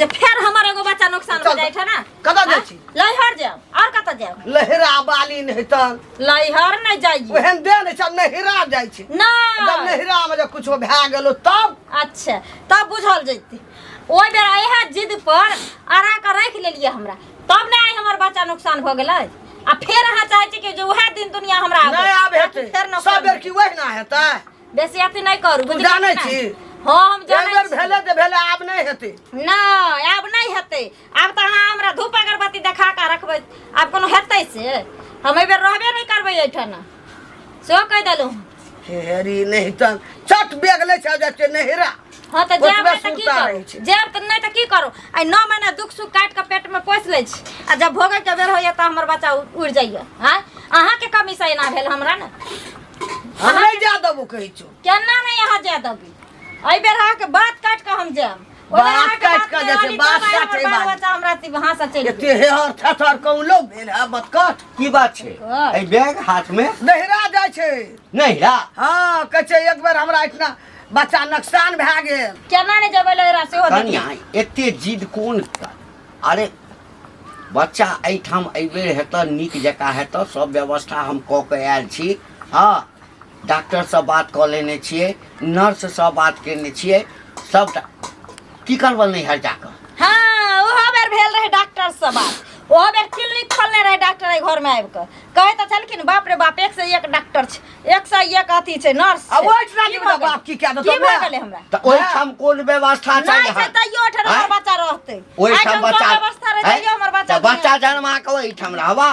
जे फेर हमर एगो बच्चा नुकसान हो चल, जाइ छै ना। कतऽ जाइ छी? लैहर जायब और कतऽ जायब? लहरा बाली नहि तन लैहर नहि जाइए। ओहन दे नहि छै, नहिरा जाइ छै। ना। जब नहिरा मे जब कुछो भए गेलो तब। अच्छा तब बुझल जैते। ओहि बेर इएह जिद पर अड़ा कऽ राखि लेलियै हमरा, तब ने आइ हमर बच्चा नुकसान भऽ गेलै। आ फेर अहाँ चाहै छी कि जे उएह दिन दुनिया हमरा आबै। नहि आब हेतै। फेर नुकसान सब बेर की वही ना हेतै? बेसी अथी नहि करू। तू बुझलियै जानै कि नहि? छी? हँ हम एक जानै बेर छी। भेलै तऽ भेलै, आब नहि हेतै। नहि आब नहि हेतै। आब तऽ अहाँ हमरा धूप अगरबत्ती देखा कऽ रखबै, आब कोनो हेतै से? हम एहि बेर रहबे नहि करबै एहिठाम, सेहो कहि देलहुँ। हेरी नहि तऽ चट बेग लै छै, जाइ छै नहिरा। हँ तऽ जायब ओतबे नहि तऽ की सुरता करू? रहै छै। जायब तऽ नहि तऽ की करू? आइ 9 महीना दुख सुख काटि कऽ पेटमे पोसि लै छी आ जब भोगैके बेर होइए तऽ हमर बच्चा उड़ि जाइए। आँय अहाँके कमीसँ एना भेल हमरा ने। हम नहि जा देबो कहै छौ। केना नहि अहाँ जाय देबै? एहि बेर अहाँके बात काटि कऽ हम जायब। ओहि बेर बात अहाँके काटि बात कऽ नहि जाइ छै, रहली, बात तब आइ हमर काटै बाल बाली। बच्चा हमरा अथी हाथसँ चलि गेल। एते हेहर थेथर कौलो भेल है बतकट। की बात छै? एहि बैग हाथ में? नहिरा जाइ छै। नहिरा? हँ, कहै छै एक बेर हमरा एहिठिना बच्चा नुकसान भए गेल। केना नहि जेबै लहिरा सेहो देखियौ। कनिया एते जिद कोन? अरे बच्चा एहिठाम एहिबेर हेतऽ, नीक जकाँ हेतऽ, सब व्यवस्था हम कऽ के आयल छी। हँ डॉक्टरसँ बात कऽ लेने छियै, नर्ससँ बात केने छियै, सबटा। की करबऽ नैहर जाकऽ? हँ ओहो बेर भेल रहै डॉक्टर से बात। ओहो बेर क्लिनिक खोलने रहै डॉक्टर एहि घरमे आबि कऽ। कहै तऽ छलखिन बाप रे बाप, एक से एक डॉक्टर छै, एक से एक अथी छै नर्स आ छै। ओहिठिना की जेबै भऽ तऽ बाप गेलै? की कए देतौ की भऽ ने? गेलै हमरा? तऽ ओहिठाम कोन व्यवस्था छै? नहि छै तैयो ओहिठाम हमर आँय? बच्चा रहतै। ओहिठाम एहिठाम बच्चा सब व्यवस्था रहै आँय? तैयो हमर बच्चा तऽ बच्चा जन्मा कऽ ओहिठाम रहबा?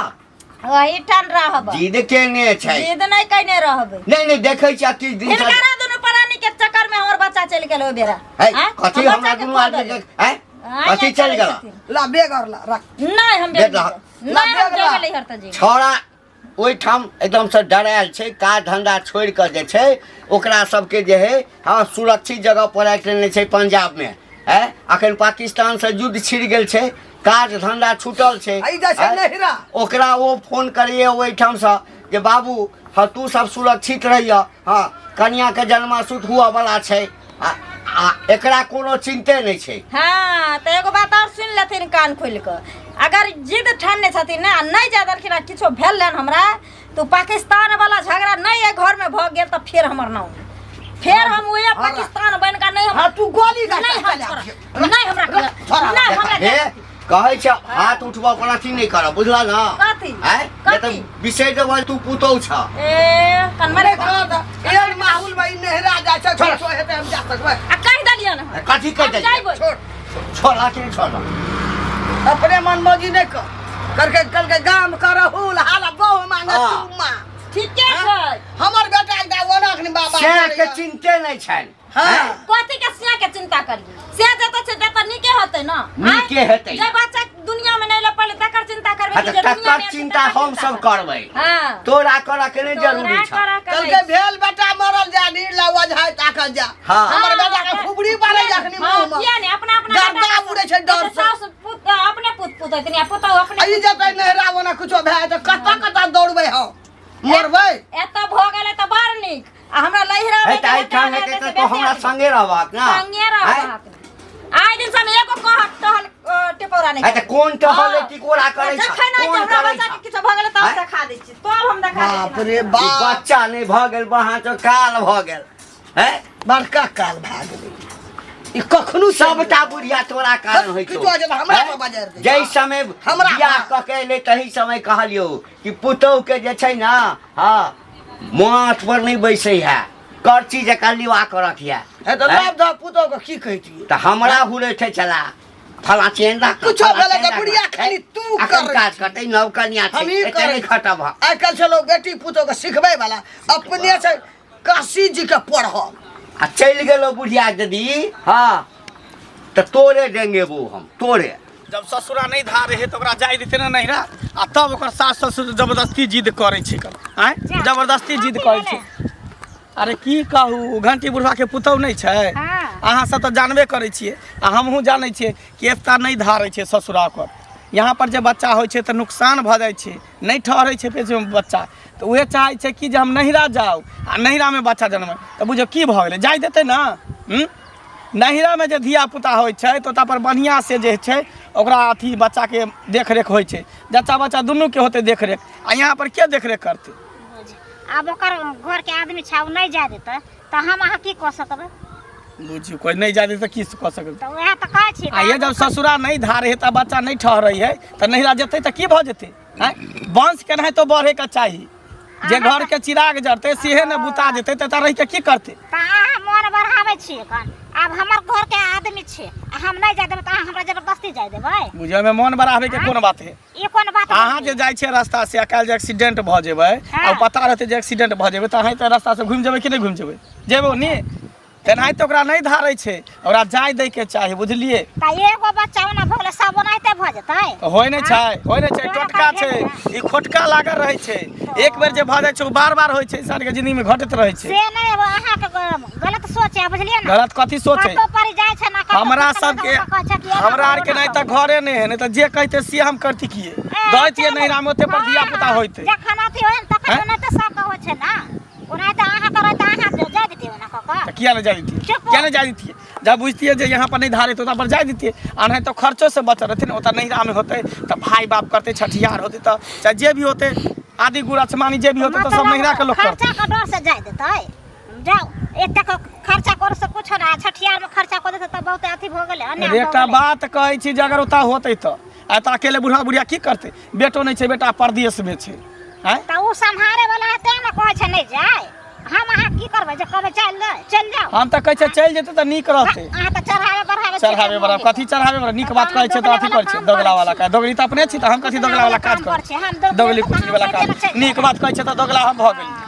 ओहिठाम रहब। जिद केने छै। जिद नहि कयने रहबै। नहि नहि देखै छियै किछु दिन सँ। हिनकरा दुनू प्राणी के चक्कर में हमर बच्चा चलि गेल ओहि बेरा। है, आँय? कथी हम हमरा बच्चा के दुनू खुआ आदमी देलियै। के आँय? आँय, कथी आँय, चलि करै गेल? छथिन। ला बेगर ला रख। नहि हम बेग बेग रह। नहि हम ला, बेग ला। जेबै नैहर तऽ जेबै। छौड़ा ओहिठाम एकदमसँ डरायल छै, काज धंधा छोड़ि कऽ जे छै ओकरा सबके जे है हँ सुरक्षित जगह पर राखि लेने छै पंजाबमे। है अखन पाकिस्तानसँ युद्ध छिड़ गेल छै, काज धंधा छूटल छै। आ ई जाइ छै आँय? नहिरा। ओकरा ओ फोन करैए ओहिठामसँ जे बाबू हँ तू सब सुरक्षित रहिह, हँ कनियाके जन्मासुत हुअवला छै आ आ एकरा कोनो चिन्ते नहि छै। हाँ तऽ एगो बात और सुनि लेथिन कान खोलि कऽ, अगर जिद ठानने छथिन ने आ नहि जा देलखिन आ किछो भेल हमरा तऽ पाकिस्तान वाला झगड़ा नहि एहि घरमे भऽ गेल तऽ फेर हमर नाम नहि। फेर हम वएह पाकिस्तान बनि कऽ नहि हम हाँ तू गोली का नहीं हम छोड़ा नहीं हमरा नहीं हमरा हे कहै छै हाथ उठबऽ पर अथी नहि करब, बुझल ने? कथी? आँय? नहि तऽ कथी? बिसरि जेबै तू पुतहु छ। ए कनमर नहीं कह दे, एहन माहौल में ई नहिरा जाइ छै, किछो हेतै हम जा सकबै। आ कहि देलियै ने हम। कथी कहि हम देलियै? जइबै। छोड़ छोड़ हाथ नहि छोड़। अपने मन मौजी नहि कर करके कल के गाम करहुल हाला बहु मांगे हाँ। चुम्मा। ठीके छै। हमर बेटा एकटा ओना अखनी बाबा सएह के करैया। चिन्ते नहि छनि। हाँ। कथी के सिया के चिंता करिए? से जतऽ छै ततऽ नीके होतै ने। नीके हेतै। जे बच्चा दुनिया में नहीं ले पड़ले तकर चिंता करबै हाँ, कि तऽ जे दुनिया तकर में चिंता तकर हम सब करबै। हाँ। तोरा करऽ के नहि जरूरी तोरा छै। करऽ के कल नहि के भेल बेटा मरल जा नीर लावा जाय ताकत जा। हाँ। हमर बेटा के फुबड़ी पारे जखनी हाँ, मुंह में। किया नहीं अपना अपना गर्दा बेटा के उड़ै छै डर से। साउस पुत अपने पुत पुतैतनी आ पुतहु अपने आ ई पुत जतै नहिरा ओना कुछो भए तऽ कतऽ कतऽ दौड़बै हम मरबै। एतऽ भऽ गेलै तऽ बड़ नीक आ हमरा लहिरा हे तऽ एहिठाम हेतै तऽ तू हमरा संगे रहबाक ने। संगे रहबाक। आइ दिन से हम एगो कहत टहल टिपोरा नहीं हे तऽ कोन टहल हाँ। टिकोरा करै छ? जखन आइ कोन हमरा करै बच्चा छ? के किछो भऽ गेलै तब आँय? देखा दै छी, तब हम देखा दै छी। बाप रे ई बाप, बच्चा नहि भऽ गेल वहाँ तो काल भऽ गेल। हैं? बड़का काल भए गेलै ई कखनो सबटा बुढ़िया तोरा कारण होइ छौ। किछु आ जेतै, हमरा हैं? पर बाजार दै। जाहि समय हमरा बियाह पर। कऽ के एलै तही समय कहलियौ कि पुतहु के जे छै ने हँ माथ पर नहि बैसै है, करची जकाँ लिवा करक यऽ। हे तऽ हैं? लाभ दऽ पुतहु के की कहतियै? तऽ हमरा हुरै छै चला फला चेन राख, कुछो फला भेलै चेन तऽ राख। बुढ़िया खाली तू अखन करै काज करतै, नव कनिया छै, हमही एते करै नहि खटब। आइ काल्हि छै लोक बेटी पुतहु के सिखबै वाला अपने छै काशी जी के पढ़ल आ चलि गेलो बुढ़िया यदि हँ तऽ तोरे डेंगेबो हम तोरे। जब ससुरा नहि धारे हे तऽ ओकरा जाय देतै ने नहिरा, आ तब ओकर सास ससुर जबरदस्ती जिद करै छै आँय, जबरदस्ती जिद करै छै। अरे की कहू, घंटी बुढ़वा के पुतहु नहि छै? हाँ। अहाँ सब तऽ जानबे करै छियै आ हमहूँ जानै छियै कि एकटा नहि धारै छै ससुरा ओकर। यहाँ पर जे बच्चा होइ छै तऽ नुकसान भऽ जाइ छै, नहि ठहरै छै पेटमे बच्चा। तऽ उहे चाहै छै कि जे हम नहिरा जाउ आ नहिरामे बच्चा जनमै। तऽ बुझियौ की भऽ गेलै, जाय देतै ने? नैहरामे जे धियापुता होइ छै तऽ ओतऽ पर बढ़िआँसँ जे छै ओकरा अथी बच्चाके देखरेख होइ छै जच्चा बच्चा दुनूके होतै देखरेख आ यहाँ पर के देखरेख करतै आब ओकर घरके आदमी छै ओ नहि जाय देतै तऽ हम अहाँ की कऽ सकबै बुझियौ कोइ नहि जाय देतै तऽ की कऽ सकबै तऽ उएह तऽ कहै छी आ ये जब ससुरा नहि धारे है तऽ बच्चा नहि ठहरै है तऽ नैहरा जेतै तऽ की भऽ जेतै आँय वंश केनाहितो बढ़ैके चाही जे घर के चिराग जरतै सेहे ने बुता जेतै तऽ एतऽ रहि के की करतै तऽ अहाँ मोन बढ़ाबै छियै एखन आब हमर घर के आदमी छै आ हम नहि जाय देबै तऽ अहाँ हमरा जबरदस्ती जाय देबै बुझियौ एहिमे मोन बढ़ाबै के कोन बात है ई कोन बात अहाँ जे जाइ छियै रास्ता से काल्हि जे एक्सीडेंट भऽ जेबै आ पता रहतै जे एक्सीडेंट भऽ जेबै तऽ अहाँ तऽ रास्ता से घुमि जेबै कि नहि घुमि जेबै जेबै नी तेनाहिते ओकरा नहि धारै छै ओकरा जाय दैके चाही बुझलियै तऽ एगो बच्चा ओना भऽ गेलै सब ओनाहिते भऽ जेतै होइ नहि छै होइ नहि छै टोटका छै ई खोटका लागल रहै छै एक बेर जे भऽ जाइ छै ओ बार बार होइ छै इंसानके जिंदगीमे घटैत रहै छै से नहि अहाँके गलत सोच है बुझलियै ने गलत कथी सोच है कतौ पर जाइ छै ने कतौ हमरा कतौ सबके कहै छै कि एना हमरा आरके करू, नहि ओना तऽ घरे नहि है नहि तऽ जे कहते से हम करती किए दैतियै नैहरामे ओते पर धिया पुता होइते जखन अथी होइ ने तखन हैं? ओनाहिते सबके होइ छै ने ओनाहिते अहाँ करै तऽ अहाँ जाय दितियै ओना कऽ कऽ तऽ किया नहि जाय दितियै चुप। किया नहि जाय दितियै जब बुझतियै जे यहाँ पर नहि धारे तऽ ओतऽ पर जाय दितियै आ नहि तऽ खर्चो से बचल रहतै ने ओतऽ नैहरामे होतै तऽ भाय बाप करतै छठिहार होतै तऽ चाहे जे भी होतै आदि गुड़ अचमानी जे भी होतै तऽ सब नैहराके लोक करतै खर्चा के डर से जाय देतै जाउ एतेक खर्चा करू से कुछो ना छठियार में खर्चा कऽ देतै तऽ बहुत अथी भऽ गेलै अन्याय अरे भऽ एकटा गेलै। बात कहै छी जे अगर ओतऽ होतै तऽ आ तऽ अकेले बुढ़ा बुढ़िया की करतै बेटो नहि छै बेटा परदेशमे छै आँय तऽ ओ सम्हारे वाला है तें ने कहै छै नहि जाय हम अहाँ की करबै जे कहबै चल ले चलि जाउ हम तऽ कहै छियै चलि जेतै तऽ नीक रहतै अहाँ तऽ चढ़ावे बढ़ावे छियै चढ़ावे बड़ा कथी चढ़ावे बड़ा नीक बात कहै छै तऽ अथी करै छै दोगला वाला काज दोगली तऽ अपने छी तऽ हम कथी दोगला वाला काज करै छियै हम करब दोगली कुटली वाला काज नीक बात कहै छै तऽ दोगला हम भऽ गेली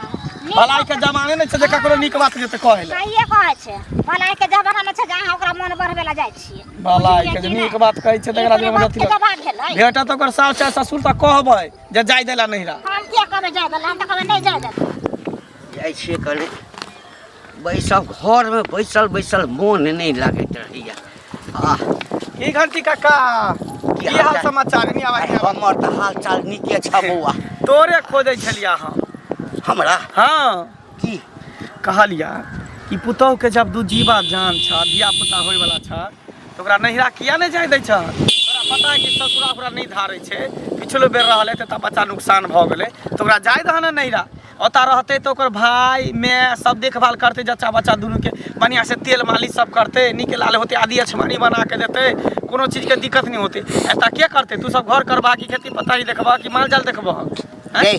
भलाई के जमाने नहि छै जे ककरो नीक बात जेतै कहै लए सहिए कहै छै भलाई के जमाना नहि छै जे अहाँ ओकरा मन बढ़बै लए जाइ छियै भलाई के जे नीक बात कहै छै तकरा ई कोनो बात के जवाब भेलै भेटत ओकर सास चाहे ससुर तऽ कहबै जे जाय देला नहिरा हम किया कहबै जाय देला हम तऽ कहबै नहि जाय देला जाइ छियै कनि बैसल घरमे बैसल बैसल मोन नहि लगैत रहैया आ की घंटी काका की हाल समाचार नहीं आवाज अरे हमर तऽ हाल चाल नीके छ बौआ तोरे खोजै छलिया हम हमरा हाँ की कहलिया कि पुतोहके जब दू जीवा जान छ धिया पुता होइवला छ तऽ ओकरा नैहरा किया नहि जाय दै छ तोरा पता है कि ससुरा ओकरा नहि धारै छै पिछलो बेर रहलै तऽ बच्चा नुकसान भऽ गेलै तऽ ओकरा जाय दह ने नैहरा ओतऽ रहतै तऽ ओकर भाय माय सब देखभाल करतै जच्चा बच्चा दुनूके बढ़िआँसँ तेल मालिश सब करतै नीक लाल होतै आदि अछमानी बना के देतै कोनो चीजके दिक्कत नहि होतै एतऽ के करतै तू सब घर करबा कि खेती पथारी देखबह कि माल जाल देखबह रे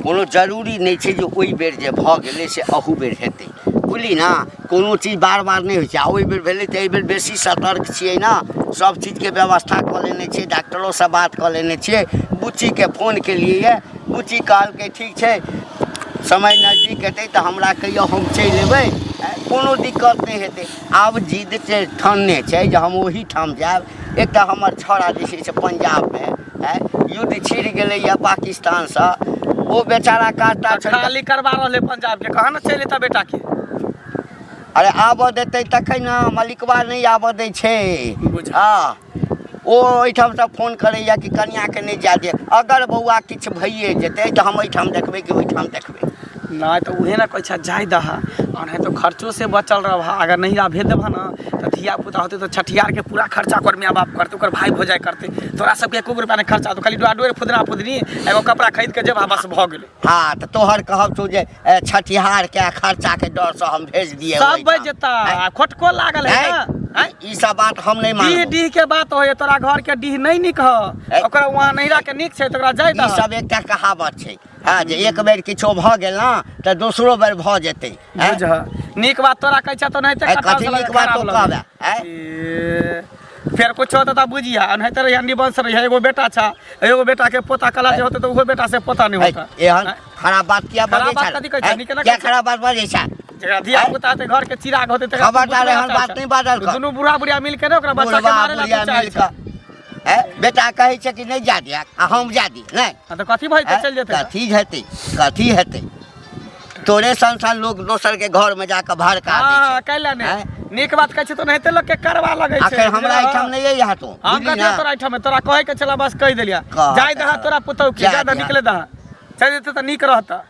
कोनो जरूरी नहि छै जे ओहि बेर जे भऽ गेलै से अहू बेर हेतै बुझली ने कोनो चीज बार बार नहि होइ छै आ ओहि बेर भेलै तऽ एहि बेर बेसी सतर्क छियै ने सभ चीजके व्यवस्था कऽ लेने छियै डॉक्टरोसँ बात कऽ लेने छियै बुच्चीके फोन केलियै यऽ बुच्ची कहलकै ठीक छै समय नजदीक हेतै तऽ हमरा कहियौ हम चलि अयबै कोनो दिक्कत नहि हेतै आब जिद छै ठानने छै जे हम ओहीठाम जायब एकटा हमर छौड़ा जे छै से पंजाबमे आँय युद्ध छिड़ गेलैए पाकिस्तानसँ ओ बेचारा काज ताज छोड़ि कऽ खाली करवा रहले पंजाब के कहाँ ने चलि एता बेटा के अरे आबऽ देतै तखन ने मलिकवा नहि आबऽ दै छै बुझ- हँ ओ ओहिठामसँ फोन करैए कि कनिआँके नहि जाय दे अगर बौआ किछु भइए जेतै तऽ हम एहिठाम देखबै कि ओहिठाम देखबै नहि तऽ उहे ने कहै छै जाय दहा और नहीं तो खर्चो से बचल रहबा अगर नहीं भेज देबह ना तऽ धिया पुता होतै तऽ छठियारके पूरा खर्चा ओकर माय बाप करतै ओकर भाय भौजाइ करतै तोरा सबके एको रुपया नहि खर्चा होतौ खाली डोआ डोरि फुदना फुदनी एगो कपड़ा खरीद के जेबह बस भऽ गेलै हँ तऽ तोहर कहब छौ जे छठिहारके खर्चाके डरसँ हम भेज दिए सब बचि जेता आ खोटको लागल है ना आँय? ई सब बात हम नहि डीह मानब डीह के बात होय तोरा घर के डीह नहीं नीक ह ओकरा वहाँ नैहरा के नीक छै तऽ ओकरा जाय ई दह सब एकटा कहावत छै हँ जे एक बेर किछो भऽ गेल ने तऽ दोसरो बेर भऽ जेतै आँय? बुझ नीक बात तोरा कहै छ तो नहीं आँय, कथी नीक बात तो कहबे आँय? फेर कुछो होतै तऽ बुझिया नहीं तऽ रहिया निबंश रहिया एगो बेटा छ एगो बेटा के पोता कला जे होतै तऽ ओहो बेटा से पोता नहीं आँय, होता एहन खराब बात किया खराब बजै बात छह कथी कहै छह? आँय? नीक ना किया कहै छह? खराब बात बजै छह जकरा धिया पुता हेतै घर के चिराग होतै तकरा खबरदार एहन बात नहि बाजल कर। दुनू बूढ़ा बुढ़िया मिल के ने ओकरा बच्चा के बुढ़बा मारे ला बुढ़िया तू चाहै मिल छह कऽ हैं? बेटा कहै छै कि नहि जा दिया आ हम जा दी नहि हाँ तऽ कथी भऽ जेतै हैं? चलि जेतै तऽ? कथी हेतै कथी हेतै तोरे सन सन लोग दोसर के घर में जाके भड़का दै हाँ छै कैला ने हैं? नीक बात कहै छै तऽ ओनाहिते लोक के करवा लगै छै आखिर हमरा एहिठाम नहि अइहा तू हम बुझली कथी ना? तोरा एहिठाम तोरा कहै के छला बस कहि देलिया कह जाय दहा तोरा पुतहु के जाय जाय दहा दहा। निकले दहा चलि जेतै तऽ नीक रहतऽ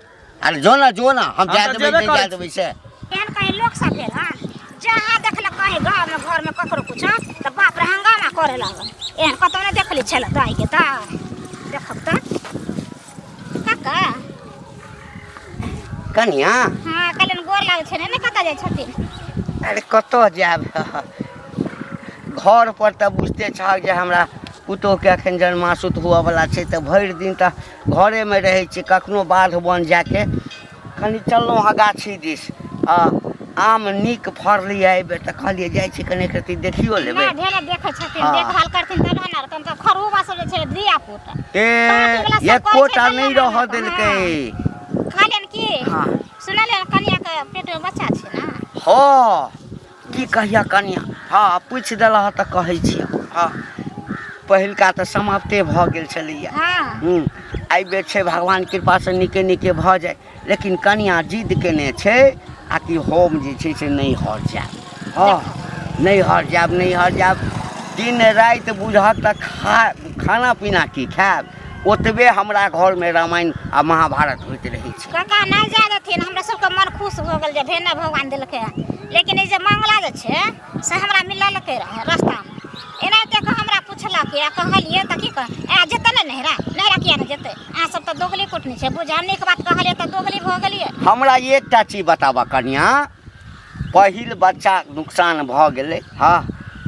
अरे जो ना जो ना हम हम जा तऽ देबै जेबे नहि करै जा देबै से एहन कहीं लोक सब भेल हँ जहाँ देखलक कहीं गाँवमे घरमे ककरो कुछो तऽ बाप रे हंगामा करे लागल एहन कतौ नहि देखली छल दाइके दाइ देखब तऽ काका कनिया हँ कहलियनि गोर लागै छै ने कतऽ जाइ छथिन अरे कतऽ जायब घर पर तऽ बुझते छहक जे हमरा पुतोहके एखन जन्मासुत हुअवला छै तऽ भरि दिन तऽ घरेमे रहै छी कखनो बाध वन जाके कनि चललहुँ हँ गाछी दिस आ आम नीक फड़लैए एहिबेर तऽ कहलियै जाइ छी कनि एक रत्ती देखियो लेबै नहि भेलै देखै छथिन हँ। देखभाल करथिन तब ने तहन तऽ खरुबा सब जे छै धिया पुता ए बाँकीवला सब कहै छै एकोटा जे नहि नहि रहऽ हँ। देलकै कहलियनि की हँ सुनलियनि कनियाके पेटमे बच्चा छै ने हँ की कहिया कनिया हँ पूछि देलह तऽ कहै छियह हँ पहिलका तऽ समाप्ते भऽ गेल छलैए हँ एहि बेर छै भगवान कृपासँ नीके नीके भऽ जाय लेकिन कनिया जिद केने छै आ कि हम जे छै से नैहर जायब हँ नैहर जायब नैहर जायब दिन राति बुझहक तऽ खा खाना पीना की खायब ओतबे हमरा घरमे रामायण आ महाभारत होइत रहै छै काका नहि जाय देथिन हमरा सबके मन खुश भऽ गेल जे भेने भगवान देलकै हन लेकिन ई जे मंगला जे छै से हमरा मिललकै रहए रास्तामे एनाहिते कऽ हमरा पुछलक आ कहलियै तऽ की कह आ जेतै ने नैहरा नैहरा किया नहि जेतै अहाँ सब तऽ दोगली कुटनी छै बुझ हम नीक बात कहलियै तऽ दोगली भऽ गेलियै हमरा एकटा चीज बताबऽ कनिया पहिल बच्चा नुकसान भऽ गेलै हँ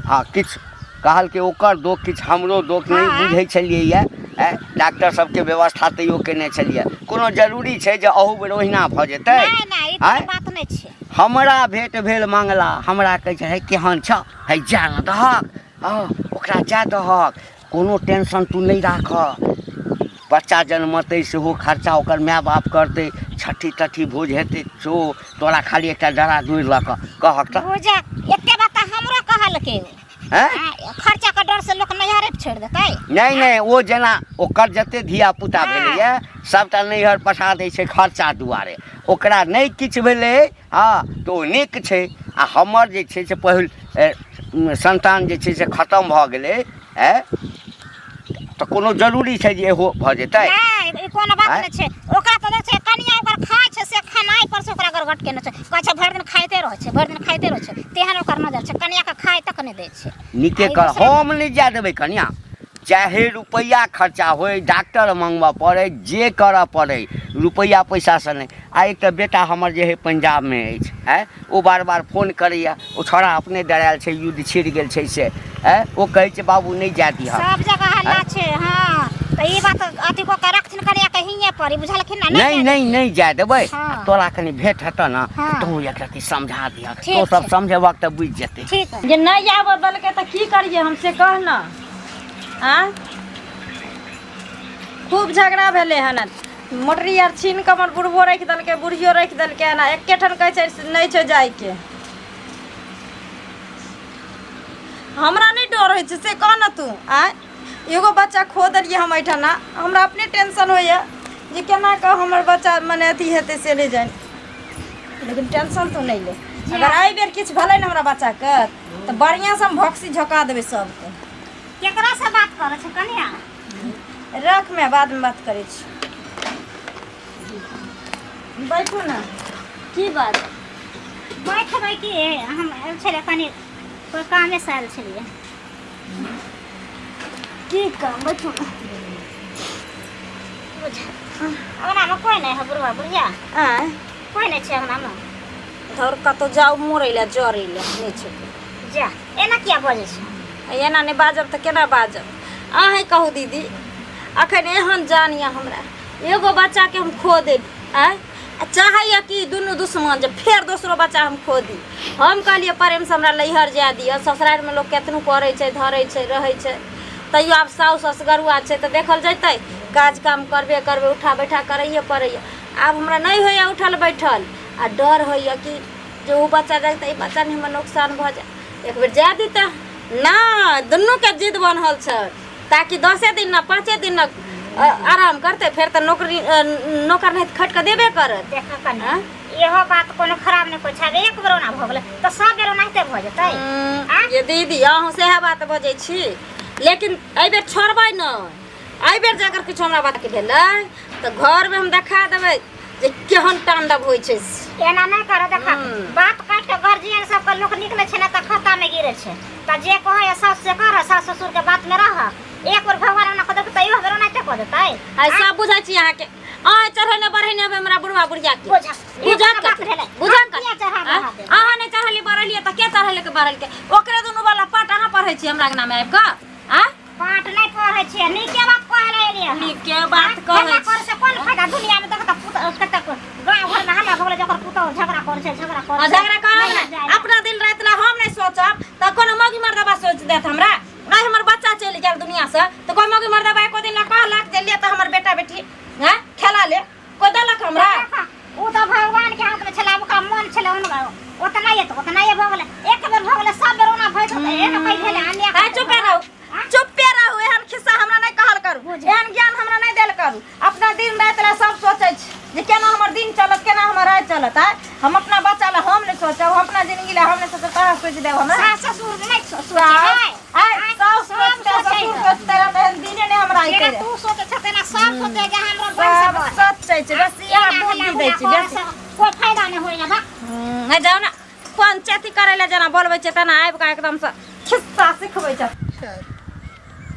हँ किछु कहलकै ओकर दोख किछु हमरो दोख नहि हँ। बुझै छलियै यऽ आँय डॉक्टर सबके व्यवस्था तैयो केने छलियै कोनो जरूरी छै जे अहू बेर ओहिना भऽ जेतै नहि नहि ई आँय कोनो बात नहि छै हमरा भेँट भेल मंगला हमरा कहै छै हे केहन छह हे जा ने दहक हँ ओकरा जा दहक कोनो टेंशन तू नहि राखऽ बच्चा जन्मतै सेहो खर्चा ओकर माय बाप करतै छठी तठी भोज हेतै सेहो तोरा खाली एकटा डरा दूरि लऽ कऽ कहक तऽ पूजा एते बात तऽ हमरो कहलकै हैं खर्चा के डर से लोक नैहरे छोड़ि देतै नहि नहि ओ जेना ओकर जते धिया पुता हँ। भेलैए सभटा नैहर पठा दै छै खर्चा दुआरे ओकरा नहि किछु भेलै हँ तऽ ओ नीक छै आ हमर जे छै से पहिल संतान जे छै से खतम भऽ गेलै आँय तऽ कोनो जरूरी छै जे इहो भऽ जेतै नहि ई कोनो बात आँय? नहि छै ओकरा तऽ देखै छै कनिया ओकर खाइ छै से खेनाइ पर से ओकरा गड़गट केने छै कहै छै भरि दिन खाइते रहै छै भरि दिन खाइते रहै छै तेहन ओकर नजर छै कनिया के खाइ तक नहि दै छै नीके आ ई कर दोसरा- हम नहि जाय देबै कनिया चाहे रुपैआ खर्चा होय डॉक्टर मंगबऽ पड़ै जे करऽ पड़ै रुपैआ पैसासँ नहि आ एकटा बेटा हमर जे हइ पंजाबमे अछि आँय ओ बार बार फोन करैए ओ छौड़ा अपने डरायल छै युद्ध छिड़ गेल छै से आँय ओ कहै छै बाबू नहि जाय दिहक सब जगह हल्ला छै हँ तऽ ई बात अथी कऽ के रखथिन कनिया के हियाँ पर ई बुझलखिन ने नहि नहि नहि जाय देबै हँ। आ तोरा कनि भेंट हेतऽ ने हँ। तू एक रत्ती समझा दिहक ठीक तो सब छै। समझेबक तऽ बुझि जेतै ठीक है जे नहि आबऽ देलकै तऽ की करियै हम से कह ने आँय खूब झगड़ा भेलै हन मोटरी आर छीन कऽ हमर बुढ़बो राखि देलकै बुढ़ियो राखि देलकै हन आ एकेठाम कहै छै से नहि छै जाइके हमरा नहि डर होइ छै से कह ने तू आँय एगो बच्चा खो देलियै हम एहिठाम हमरा अपने टेंशन होइए जे केना कऽ हमर बच्चा मने अथी हेतै से नहि जानि लेकिन टेंशन तू नहि ले अगर एहि बेर किछु भेलै ने हमरा बच्चाके तऽ बढ़िआँसँ हम भक्सी झोका देबै सबके केकरा से बात करै छै कनिया रख मैं बाद में बात करै छी बैठू ने की बात बैठबै की हम आयल छलियै कनि कोइ कामेसँ आयल छलियै की काम बैठू ने अङ्गनामे कोइ नहि है बुढ़वा बुढ़िया आँय कोइ नहि छै अङ्गनामे धर कतहु जाउ मरै लए जरै लए नहि छै जा एना किया बजै छै आ एना नहि बाजब तऽ केना बाजब अहेँ कहू दीदी अखन एहन जान यऽ हमरा एगो बच्चाके हम खो देली आँय आ चाहैए कि दुनू दुश्मन जे फेर दोसरो बच्चा हम खो दी हम कहलियै प्रेमसँ हमरा नैहर जाय दिअ ससुरारिमे लोक केतनो करै छै धरै छै रहै छै तैयो आब साउस असगरुआ छै तऽ देखल जेतै काज काम करबे करबै उठा बैठा करैए पड़ैए आब हमरा नहि होइए उठल बैठल आ डर होइए कि जे ओ बच्चा जाए तऽ ई बच्चा नहि हमर नोकसान भऽ जाए एक बेर जाय दितै नहि दुनूके जिद बन्हल छै ताकि दसे दिन ने पाँचे दिन ने आराम करतै फेर तऽ नौकरी नौकर नहि खटि कऽ देबे करत देखऽ कनि इहो बात कोनो खराब नहि कोइ छै एक बेर ओना भऽ गेलै तऽ सब बेर ओनाहिते भऽ जेतै आँय? ये दीदी अहूँ सएह बात बजै छी लेकिन एहिबेर छोड़बै नहि एहिबेर जे अगर किछु हमरा बातके भेलै तऽ घरमे हम देखा देबै जे केहन तांडव होइ छै से। एना नहि कर देख बात काटि के गार्जियन सबके लोक निकले छै ने तऽ खत्ता में गिरे छै तऽ जे कहै सास से कर सास ससुर के बात में रह एक बेर भगवान ओना कऽ देलकै तऽ इहो बेर ओनाहिते कऽ देतै आइ सब बुझै छी अहाँके अहाँ चढ़ेने बढ़ेने हेबै हमरा बुढ़वा बुढ़िया के बुझा बुझा एक बात भेलै बुझा हम किया चढ़ा बढ़ा देब? अहाँ नहि चढ़ली बढ़लियै तऽ के चढ़ेलकै बढ़लकै ओकरे दुनू वाला पाट अहाँ पढ़ै छी हमरा अंगना में आबि कऽ आ पाठ नहि पढ़ै छियै नीके बात कहै लए एलियै हन। नीके बात कहै हल्ला करे से कोन फायदा दुनिया में देख तऽ पुत कतेक गाँव घर में हल्ला भऽ गेलै जे ओकर पुतहु झगड़ा करै छै झगड़ा करै आ छै झगड़ा करब नहि ने जाय। अपना दिन राति ला हम नहि सोचब तऽ कोनो मौगी मर्दबा सोचि देत हमरा आइ हमर बच्चा चलि गेल दुनिया से तऽ कोइ मौगी मर्दबा एको दिन ला कहलक जे ले तऽ हमर बेटा बेटी हैं खेला ले कोइ देलक हमरा देखा, उ तऽ भगवान के हाथ में छलै आब ओकरा मन छलै हुनका ओतनाये तऽ ओतनाये भऽ गेलै एक बेर भऽ गेलै सब बेर ओना भइत होतै एहन कहि भेलै अन्याय आइ चुपे रहू चुप्पे रहू एहन खिस्सा हमरा नहि कहल करू एहन ज्ञान हमरा नहि देल करू अपना दिन राति ला सब सोचै छी जे केना हमर दिन चलत केना हमर राति चलत आइ हम अपना बच्चा ला हम नहि सोचब हम अपना जिंदगी ला हम नहि सोचब तोरा सोचि देब हमरा सास ससुर नहि सोचै है आइ साउस सब सोचतै सोचै ससुर है। सोचतै रहतै एहन दिने नहि हमरा जेना अइतै तू सोचै छ तेना सब सोचै जे हमरो वंश सब बढ़े। सोचै छै बस इएह एना दूध हल्ला भी दै गुल्ला छै करै बेसी से कोइ फायदा नहि होइए बा नहि जाउ ने पंचायती करै लए जेना बोलबै छै तेना आबि कऽ एकदमसँ खिस्सा सिखबै छै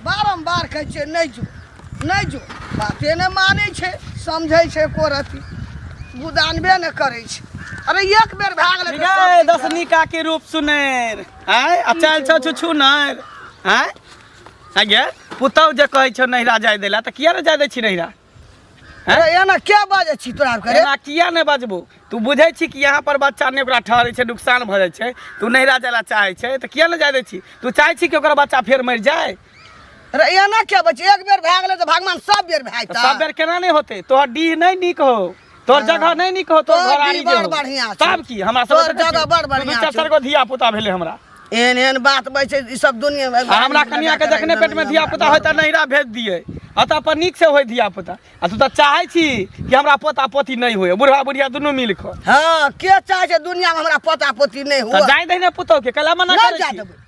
बारम्बार कहै छियै नहि जो नहि जो बाते नहि मानै छै समझै छै एको रत्ती गुदानबे नहि करै छै अरे एक बेर भए गेलै तऽ सब गे ठीक दसनी का के रूप सुनेर आय आ चल छौ छुछु नैर आय आ गे पुतहु जे कहै छौ नैहरा जाय देला तऽ किया ने जाय दै छी नैहरा अरे एना के बाजै छी तोरा आरके रे एना किया नहि बजबू तू बुझै छी कि यहाँ पर बच्चा नहि ओकरा ठहरै छै नुकसान भऽ जाइ छै तू नैहरा जाय ला चाहै छै तऽ किया नहि जाय दै छी तू चाहै छी कि ओकर बच्चा फेर मरि जाय अरे एना के बाजै छी एक बेर भए गेलै तऽ भगवान सब बेर भए तऽ जेतै सब बेर केना नहि होतै तोहर डीह नहि नीक हो तोहर जगह नहि नीक हो तोहर तोहर घरारी डीह जे बड़ हो बढ़िआँ छौ। तब की हमरा सब तोहर जगह बड़ बढ़िआँ चार छौ। चार गो धिया पुता भेलै हमरा एहन एहन बात बजै छै ई सब दुनिया मे आ हमरा कनिया के जखने पेट में धिया पुता होय तऽ नैहरा भेज दियै आ तऽ अपन नीक से होय धिया पुता आ तू तऽ चाहै छी कि हमरा पोता पोती नहि होय बुढ़वा बुढ़िया दुनू मिल कऽ हँ के चाहै छै दुनिया में हमरा पोता पोती नहि तऽ हुए जाय दही ने पुतहु के कैला मना नहि करै जा छी देबै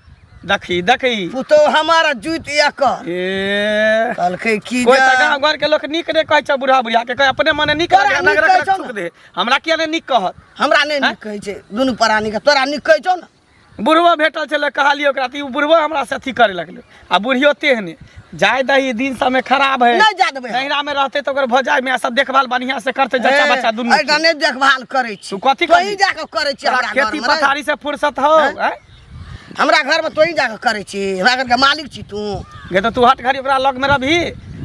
देखी देखी पुतोह हमर जुति एकर ए कहलकै की कोइ जे तऽ गाँव घर के लोक नीक नहि कहै छै बुढ़ा बुढ़िया के कहै अपने मने नीक तोरा लगे नीक नगरक कहै छौ थूक ने? दे हमरा किया नहि नीक कहत हमरा नहि नीक कहै छै दुनू प्राणी के तोरा नीक कहै छौ ने बुढ़बो भेटल छलै कहलियै ओकरा तऽ ई बुढ़बो हमरा से अथी करे लगलै आ बुढ़ियो तेहने जाय दही दिन समय खराब है नहि जाय देबै हम। नैहरा में रहते तऽ ओकर भौजाइ माय सब देखभाल बढ़िया से करते जच्चा बच्चा दुनू एहिठाम नहि देखभाल करै छी तू कथी तोही करबही? जाकऽ करै छी तोरा हमरा खेती घरमे रे। पथारी से फुर्सत हो हैं? हैं? हमरा घरमे तोही जाकऽ करै छी हमरा घरके मालिक छी तू गे तऽ तू हट घड़ी ओकरा लग में रहबही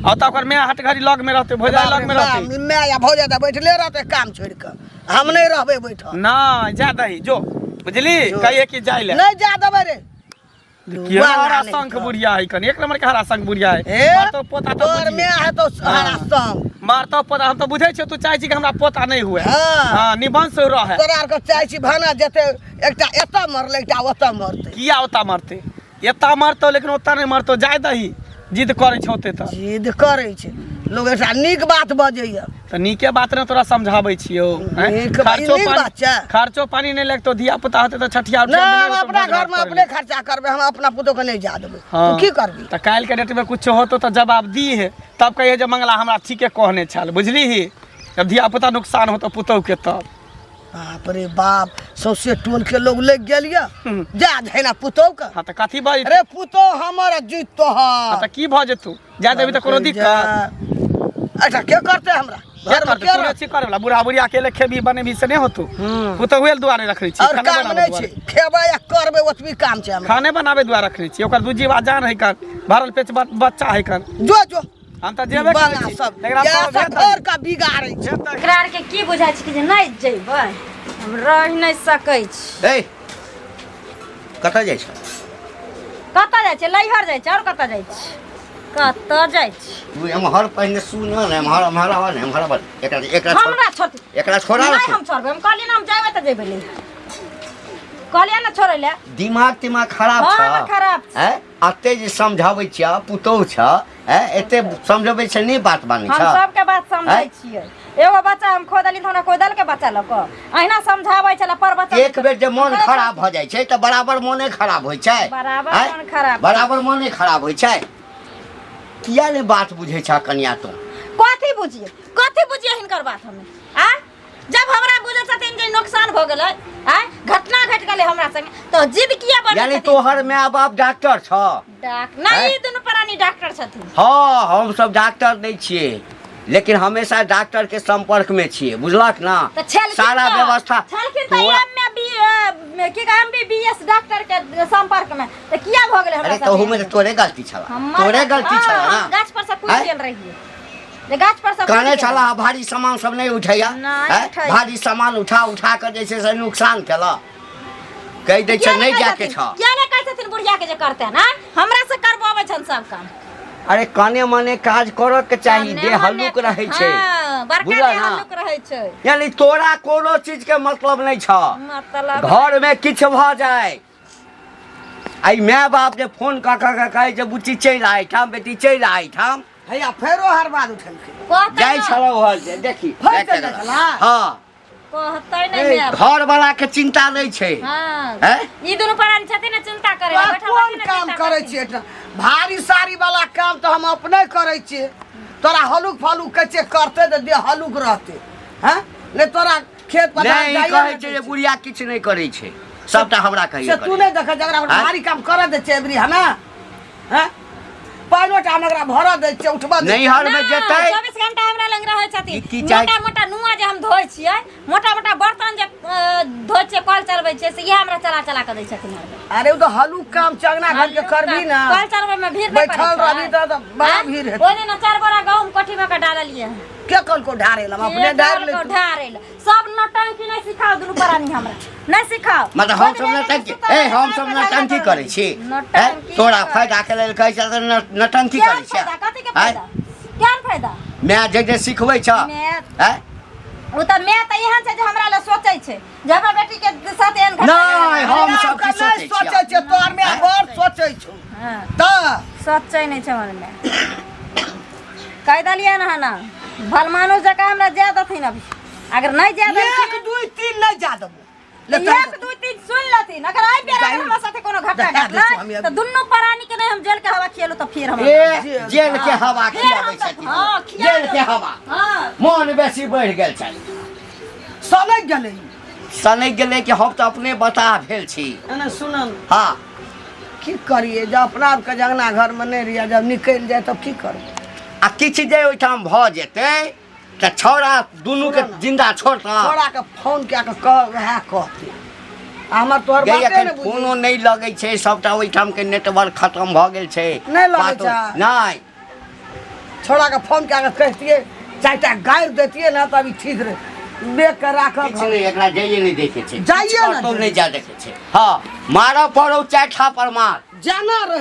आ तऽ ओकर माय हट घड़ी लग में रहते भौजाइ लग में रहते माय या भौजाइ तऽ बैठले रहतै काम छोड़ि कऽ हम नहि रहबै बैठल ना जा दही जो बुझली कहिए कि जाय ले नहि जा देबै रे किया हरा शंख बुढ़िया है कनी एक नंबर के हरा शंख बुढ़िया है ए मारतो पोता तो तोर बुझिए। माय है तो हरा शंख मारतो पोता हम तो बुझै छियै तू चाहै छी कि हमरा पोता नहि हुए हाँ। हाँ निबंश रहे तोरा आरके चाहै छी भाना जेते एकटा एतऽ मरलै एकटा ओतऽ मरतै किया ओता मरतै एता मरतौ लेकिन ओता नहि मरतौ जाय दही जिद करै छौ ओते तऽ जिद करै छै लोग एकटा नीक बात बजैया तऽ नीके बात ने तोरा समझाबै छियौ हैं? नीक बात- ई खर्चो नीक पानी बात छै। खर्चो पानी नहि लगतौ धिया पुता होतै तऽ छठिया नहि उठिया हम नहि होतौ, अपना भोज भात घरमे करै अपने खर्चा करबै हम अपना पुतोहके नहि जा देबै हाँ। तू की करबी तऽ काल्हि के डेट में कुछ होतो तऽ जवाब दी है तब कहिए जे मंगला हमरा ठीके कहने छल बुझली ही जब धिया पुता नुकसान होतो पुतोह के तब बाप रे बाप सौंसे टोल के लोग लग गेल ये जा धैना पुतोह के हाँ तऽ कथी भऽ जेतौ अरे पुतोह हमर आ जीत हाँ तोहर तऽ की भऽ जेतौ जा देबी तऽ कोनो दिक्कत अच्छा के करतै हमरा के घरमे करतै के तू रहतै? छी करे वाला बूढ़ा बुढ़िया अकेले खेबी बनेबी से नहि होतौ पुतोहुए दुआरे रखने छी और खाना काम बनाबै नहि दुआरे छै खेबै आ करबै ओतबी काम छै हमरा खाने बनाबै दुआरे रखने छी ओकर दू जीवा जान है कन भरल पेट बच्चा है कन जो जो हम तऽ जेबे करै बना छी सब लेकिन हम इएह कहब सब भेज घर का बिगाड़ै छै दही। भेज दही। एकरा आरके की बुझाइ छै कि जे नहि जेबै हम रहि नहि सकै छी ए कतऽ जाइ छ कतऽ जाइ छै लैहर जाइ छै आओर कतऽ जाइ छै कतऽ जाइ छै तू एम्हर पहिने सुन ने एम्हर एम्हर आबऽ ने एम्हर आबऽ एकरा एकरा छोड़ हमरा छोड़ एकरा छोड़ा नहि हम छोड़बै हम कहलियै ने हम जेबै तऽ जेबै लैहर कहलियै ने छोड़ै लए दिमाग तिमाग खराब हँ, छ हमर खराब छै। हैं अते जे समझाबै छियै पुतोहु छ हैं एते समझबै छै नहि बात मानै हम छ सबके बात समझै आँय? छियै एगो बच्चा हम खो देली तऽ हमरा कोइ देलकै बच्चा लऽ कऽ अहिना समझाबै छलै पर बच्चा एक बेर जे मन खराब भऽ जाइ छै तऽ बराबर मोने खराब होइ छै बराबर आँय? मोन खराब। बराबर मोने खराब होइ छै किया नहि बात बुझै छ कनिया तू कथी बुझिए कथी बुझिए हिनकर बात हमे आ जब हमरा बुझै छथिन जे नुकसान भऽ गेलै आँय घटना घटि गेलै हमरा संगे तऽ जिद किया बनै यानी छथिन तोहर माय बाप डॉक्टर छ डाक नहि आँय? ई दुनू प्राणी डॉक्टर छथिन हँ हम सब डॉक्टर नहि छियै लेकिन हमेशा डॉक्टर के संपर्क में छियै बुझलक ना तऽ छलखिन सारा तऽ- व्यवस्था छलखिन तऽ तोरा- एम में बी की कहै M B B S doctor के संपर्क में तऽ किया भऽ गेलै हमरा अरे साथे तहू में तऽ तोरे गलती छला हमर तोरे गलती हाँ, छला हम ना गाछ पर से कूदि आँय? गेल रहियै जे गाछ पर से कूदि कहने गेल छला भारी सामान सब नहि उठैया नहि आँय? उठैया। भारी सामान उठा उठा कऽ जे छै से नुकसान केलक कहि दै छै किया नहि कहै जाके छथिन? छ किया नहि कहै छथिन बुढ़िया के जे करते ना हमरा से करवाबै छन सब काम अरे कने मने काज करऽ के चाही कने देह मने- हल्लुक रहै छै हाँ, बड़का बुझल देह ना? हल्लुक रहै छै यानी तोरा कोनो चीज के मतलब नहि छ मतलब घर में किछु भऽ जाय आइ माय बाप जे फोन कऽ कऽ के कहै जे बुच्ची चलि आ एहिठाम बेटी चलि आ एहिठाम हैया फेरो हर बात उठेलकै कहतै जाइ ना, छलहुँ हल जे देखी फेर चलि जाइ छला? हँ कहतै नहि माय बाप। घर वाला के चिंता नहि छै हाँ हैं? ई दुनू प्राणी छथिन ने चिंता करे तोरा कोन काम करै छियै एहिठाम भारी सारी वाला काम तऽ हम अपने करै छियै तोरा हलुक फलुक कहै छियै करतै तऽ देह हलुक रहतै हैं नहि तोरा खेत पथार नहि ई जाइए कहै नहि छै दै जे छै। बुढ़िया किछु नहि करै छै सबटा हमरा से कहिए तू नहि देखै जकरा आँय? भारी काम करऽ दै छै एबरी हमे हैं पानिओ टा हम एकरा भरऽ दै छियै उठबऽ दै छियै। नैहर में जेतै 24 घंटा हमरा लग रहै छथिन ई की चाही? मोटा मोटा नुआ जे हम धोइ छियै मोटा मोटा बर्तन जे धोइ छियै कल चलबै छियै से इएह हमरा चला चला कऽ दै छथिन हरदम। अरे ओ तऽ हलुक काम चंगना घर के करबी ना कल चलबै में भीड़ नहि पड़ै बैठल छै। रहबी तऽ बड़ा आँय? भीड़ हेतै ओहि दिन चारि बोरा गहूम कोठी में कऽ डाललियै हन। के कहलको ढारे लम अपने ढार ले ढारे ले सब नौटंकी नहि सिखाओ दुनू प्राणी हमरा नहि सिखाओ मतलब हम सब नौटंकी ए हम सब नौटंकी करै छी हैं? तोरा फायदा के लेल कहै छ तऽ नौटंकी केहन करै छी फायदा कथी के आँय? फायदा केहन फायदा माय जे जे सिखबै छ माय हैं? ओ तऽ माय तऽ एहन छै जे हमरा लए सोचै छै जे हमरा बेटी के साथ एहन घटना नहि, हम सब की नहि सोचै छियै? सोचै छियै तोहर माय बड़ सोचै छौ हँ तऽ सोचै नहि छै मनमे कहि देलियै ने हन भलमानुस जकाँ हमरा जाय देथिन अभी अगर नहि जाय एक देलखिन दू तीन नहि जा देबो ले एक दू तीन सुन लेथिन अगर आइ बेर अगर हमरा साथे कोनो घटना देखा दै छौ हम घटलै अभी। तऽ दुनू प्राणी के नहि हम जेल के हवा खियेलहुँ तऽ फेर हम ए जेल के हवा फेर खियाबै हम छथिन हँ, खिया जेल के देबै। हवा हँ मोन बेसी बढ़ि गेल छै सनकि गेलै सनकि गेलै कि हम तऽ अपने बताह भेल छी एने सुनन हँ की करिए जब अपना आपके जंगना घरमे नहि रहिए जब निकलि जाए तब की करबै आ किछु जे ओहिठाम भऽ जेतै तऽ छौड़ा दुनूके जिन्दा छोड़ता छोड़ाके फोन कए कऽ कह वएह कहतै आ हमर तोहर गई बाते एखन नहि बुझै फोनो नहि लगै छै सबटा ओहिठामके नेटवर्क खतम भऽ गेल छै नहि लगै बातो- छै। नहि छोड़ाके फोन कए कऽ कहितियै चारिटा गारि दैतियै ने तऽ अभी ठीक रहै बेग के राखब किछु नहि एकरा जाइए नहि दैके छै जाइए किछु ने कतौ दै। नहि जाय दैके छै हँ मारऽ पड़ौ चारि थापर मार जाना रहे।